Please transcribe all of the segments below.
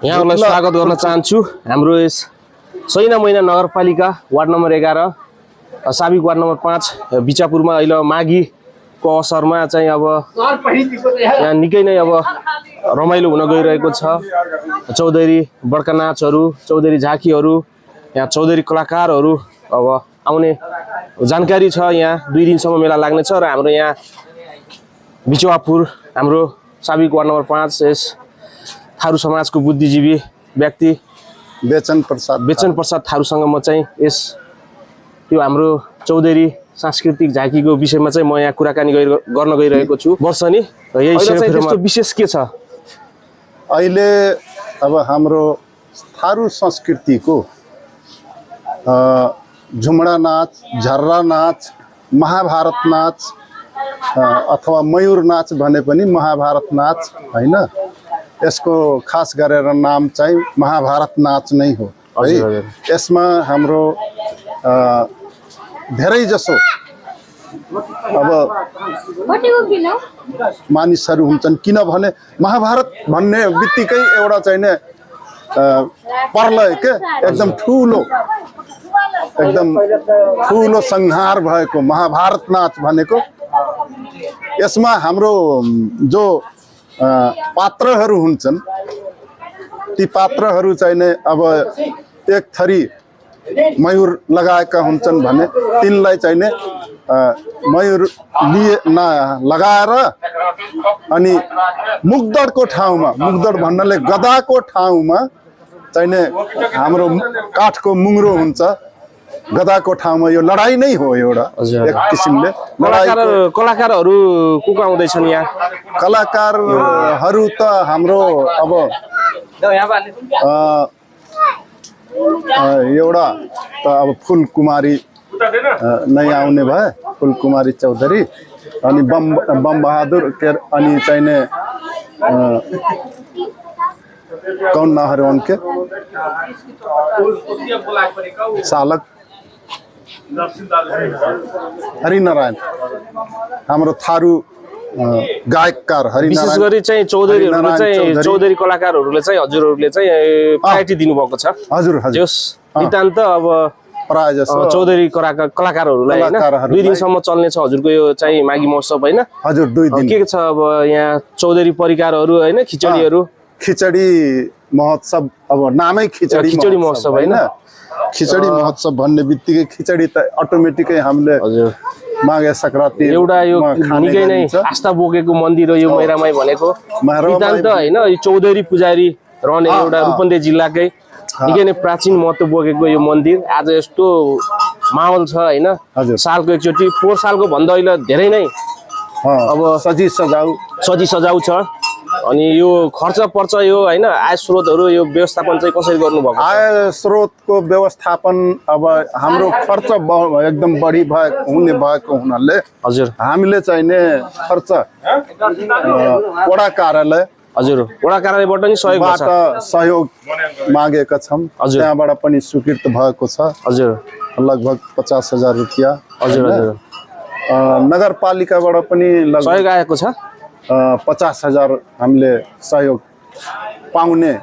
यहाँहरुलाई स्वागत गर्न चाहन्छु हाम्रो यस सैना मैना नगरपालिका वार्ड नम्बर 11 साबिक वार्ड नम्बर 5 बिचापुरमा अहिले माघीको अवसरमा चाहिँ अब यहाँ निकै नै अब रमाइलो हुन गइरहेको छ। चौधरी बडका नाचहरु, चौधरी झाँकीहरु, यहाँ चौधरी कलाकारहरु अब आउने जानकारी छ। यहाँ 2 दिनसम्म मेला लाग्ने छ र हाम्रो यहाँ बिचवापुर हाम्रो साबिक वार्ड नम्बर 5 यस थारू समाजको बुद्धिजीवी व्यक्ति बेचन प्रसाद थारूसँग म चाहिँ यस यो हाम्रो चौधरी सांस्कृतिक झाँकीको विषयमा चाहिँ म यहाँ कुराकानी गर्न गइरहेको छु। वर्षनी यही त्यस्तो विशेष के छ? अहिले अब हाम्रो थारू संस्कृतिको झुमडा नाच, झर्रा नाच, महाभारत नाच अथवा मयूर नाच भने पनि महाभारत नाच हैन, यसको खास गरेर नाम चाहिँ महाभारत नाच नै हो है। यसमा हाम्रो धेरै जसो अब मानिसहरू हुन्छन्, किनभने महाभारत भन्ने बित्तिकै एउटा चाहिँ नि प्रलय के एकदम ठुलो संहार भएको महाभारत नाच भनेको। यसमा हाम्रो जो पात्रहरू हुन्छन् ती पात्रहरू चाहिँ नि अब एक थरी मयूर लगाएका हुन्छन् भने तिनलाई चाहिँ नि मयूर लगाएर अनि मुग्दडको ठाउँमा, मुग्दड भन्नाले गदाको ठाउँमा चाहिँ नि हाम्रो काठको मुङ्रो हुन्छ, गदाको ठाउँमा यो लडाई नै हो एउटा एक किसिमले। कलाकारहरू को आउँदैछन् यहाँ? कलाकारहरू त हाम्रो अब एउटा त अब फुल कुमारी नै आउने भए, फुल कुमारी चौधरी अनि बम बहादुर अनि चाहिने कौन नाहर उनके सालक हरिनारायण हाम्रो थारू गायककार हरिनारायण। विशेष गरी चाहिँ चौधरी कलाकारहरूले चाहिँ हजुरहरूले चाहिँ प्रायोरिटी दिनुभएको छ। हजुर नितान्त अब प्राय जसो चौधरी कलाकारहरूलाई हैन 2 दिनसम्म चल्ने छ हजुरको यो चाहिँ माघी महोत्सव हैन? हजुर 2 दिन के छ अब यहाँ चौधरी परिकारहरू हैन, खिचडी महोत्सव, अब नामै खिचडी महोत्सव हैन। खिचडी महोत्सव भन्ने बित्तिकै खिचडी त अटोमेटिकै हामीले माघे संक्रान्ति एउटा यो निकै नै आस्था बोकेको मन्दिर हो यो मैरामाई भनेको। नितान्त हैन, यो चौधरी पुजारी रहने एउटा रूपन्देही जिल्लाकै निकै नै प्राचीन महत्त्व बोकेको यो मन्दिर आज यस्तो माहौल छ हैन। सालको एकचोटि पोहोर सालको भन्दा अहिले धेरै नै अब सजी सजाउ छ। अनि यो खर्च पर्छ यो हैन, आय स्रोतहरु यो व्यवस्थापन चाहिँ कसरी गर्नु भएको? आय स्रोतको व्यवस्थापन अब हाम्रो खर्च एकदम बढी भएको हुनाले हजुर हामीले चाहिँ नि खर्च वडा कार्यालय वडा कार्यालयबाट नि सहयोग मागेका छौं। त्यहाँबाट पनि स्वीकृत भएको छ लगभग 50,000 रुपैयाँ। नगरपालिकाबाट पनि सहयोग आएको छ 50,000 हामीले सहयोग पाउने।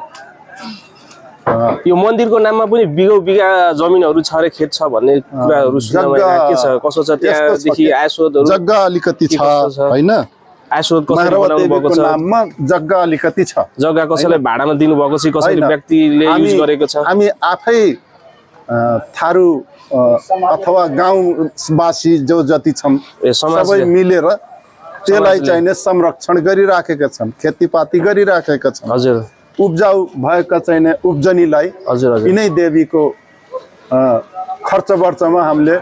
यो मन्दिरको नाममा पनि बिघा जमिनहरू छ रे, खेत छ भन्ने कुराहरू सुन्नमा के छ, कसो छ त्यहाँदेखि आय स्रोतहरु? जग्गा अलिकति छ हैन, आय स्रोत कसरी बनाउनु भएको छ? नाममा जग्गा अलिकति छ। जग्गा कसैले भाडामा दिनु भएको छ, कसैले व्यक्तिले युज गरेको छ? हामी आफै थारू अथवा गाउँवासी जो जति छन् सबै मिलेर त्यसलाई चाहिँ संरक्षण गरिराखेका छन्, खेतीपाती गरिराखेका छन्। हजुर उब्जाउ भएका चाहिँ उब्जनीलाई यिनै देवीको खर्च वर्चमा हामीले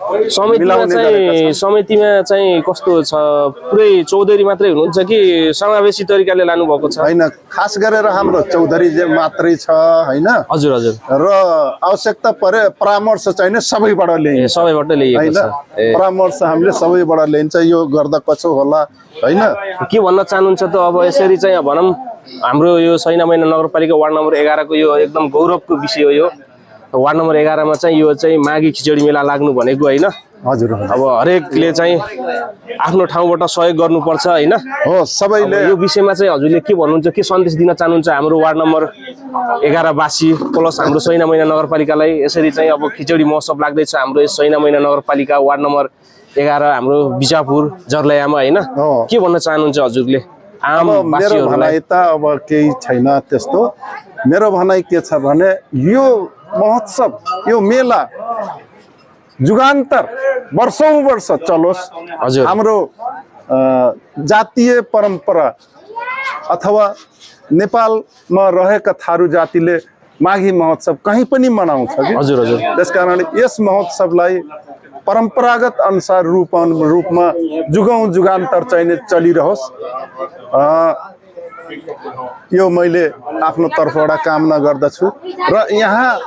समितिमा चाहिँ कस्तो छ? पुरै चौधरी मात्रै हुनुहुन्छ कि समावेशी तरिकाले लानु भएको छ? हैन, खास गरेर हाम्रो चौधरी मात्रै छ हैन। हजुर र आवश्यकता परे परामर्श चाहिँ सबैबाट ल्याइन्छ, परामर्श हामीले सबैबाट ल्याइन्छ। यो गर्दा कसो होला हैन, के भन्न चाहनुहुन्छ त? अब यसरी चाहिँ भनौं हाम्रो यो सैना मैना नगरपालिका वार्ड नम्बर 11 को यो एकदम गौरवको विषय हो। यो वार्ड नम्बर 11 मा चाहिँ यो चाहिँ माघी खिचडी मेला लाग्नु भनेको हैन, हजुर अब हरेकले चाहिँ आफ्नो ठाउँबाट सहयोग गर्नुपर्छ होइन। हो सबैले यो विषयमा चाहिँ हजुरले के भन्नुहुन्छ, के सन्देश दिन चाहनुहुन्छ हाम्रो वार्ड नम्बर 11 वासी प्लस हाम्रो सैना मैना नगरपालिकालाई? यसरी चाहिँ अब खिचडी महोत्सव लाग्दैछ हाम्रो यस सैना मैना नगरपालिका वार्ड नम्बर 11 हाम्रो बिजापुर जर्लायामा होइन, के भन्न चाहनुहुन्छ हजुरले आम अब मेरो वासीहरूलाई? भनाइ त अब केही छैन त्यस्तो। मेरो भनाइ के छ भने यो महोत्सव यो मेला जुगान्तर वर्षौं वर्ष चलोस्। हजुर हाम्रो जातीय परम्परा अथवा नेपालमा रहेका थारू जातिले माघी महोत्सव कहीँ पनि मनाउँछ कि। हजुर हजुर त्यसकारण यस महोत्सवलाई परम्परागत अनुसार रूपमा जुगौं जुगान्तर चाहिँ चलिरहोस्। यो मैले आफ्नो तर्फबाट कामना गर्दछु र यहाँ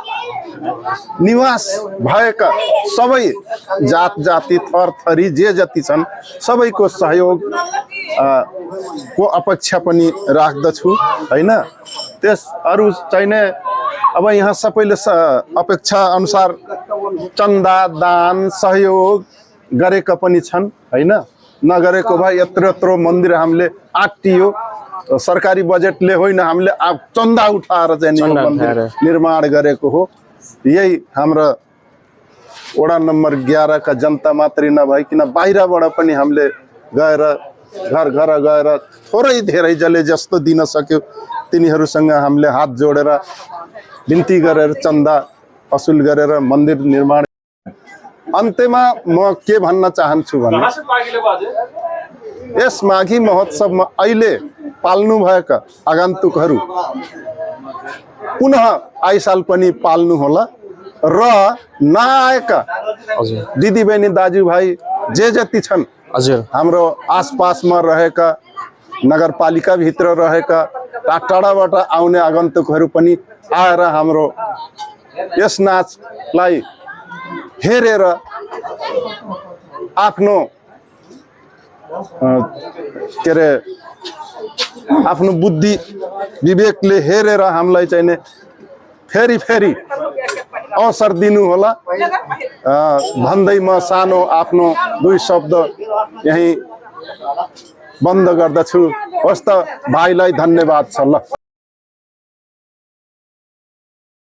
निवास भएका सबै जात जाति थर थरी जे जति छन् सबैको सहयोग को अपेक्षा पनि राख्दछु होइन। त्यस अरू चाहिने अब यहाँ सबैले अपेक्षा अनुसार चन्दा दान सहयोग गरेका पनि छन् होइन। नगरेको भए यत्रो यत्रो मन्दिर हामीले आँटियो, सरकारी बजेटले होइन हामीले चन्दा उठाएर चाहिँ मन्दिर निर्माण गरेको हो। यही हाम्रो वडा नम्बर 11 का जनता मात्रै नभइकन बाहिरबाट पनि हामीले गएर घर घर गएर थोरै धेरै जसले जस्तो दिन सक्यो तिनीहरूसँग हामीले हात जोडेर बिन्ती गरेर चन्दा असुल गरेर मन्दिर निर्माण। अन्त्यमा म के भन्न चाहन्छु भने यस माघी महोत्सवमा अहिले पाल्नु भएका आगन्तुकहरू पुनः आइसाल पनि पाल्नु होला र नआएका दिदीबहिनी दाजुभाइ जे जति छन् हजुर हाम्रो आसपासमा रहेका नगरपालिका भित्र रहेका टाढाबाट आउने आगन्तुकहरू पनि आएर हाम्रो यस नाचलाई हेरेर आफ्नो के अरे आफ्नो बुद्धि विवेकले हेरेर हामीलाई चाहिँ फेरि फेरि अवसर दिनु होला भन्दै म सानो आफ्नो 2 शब्द यही बन्द गर्दछु। हस्त भाइलाई धन्यवाद छ ल।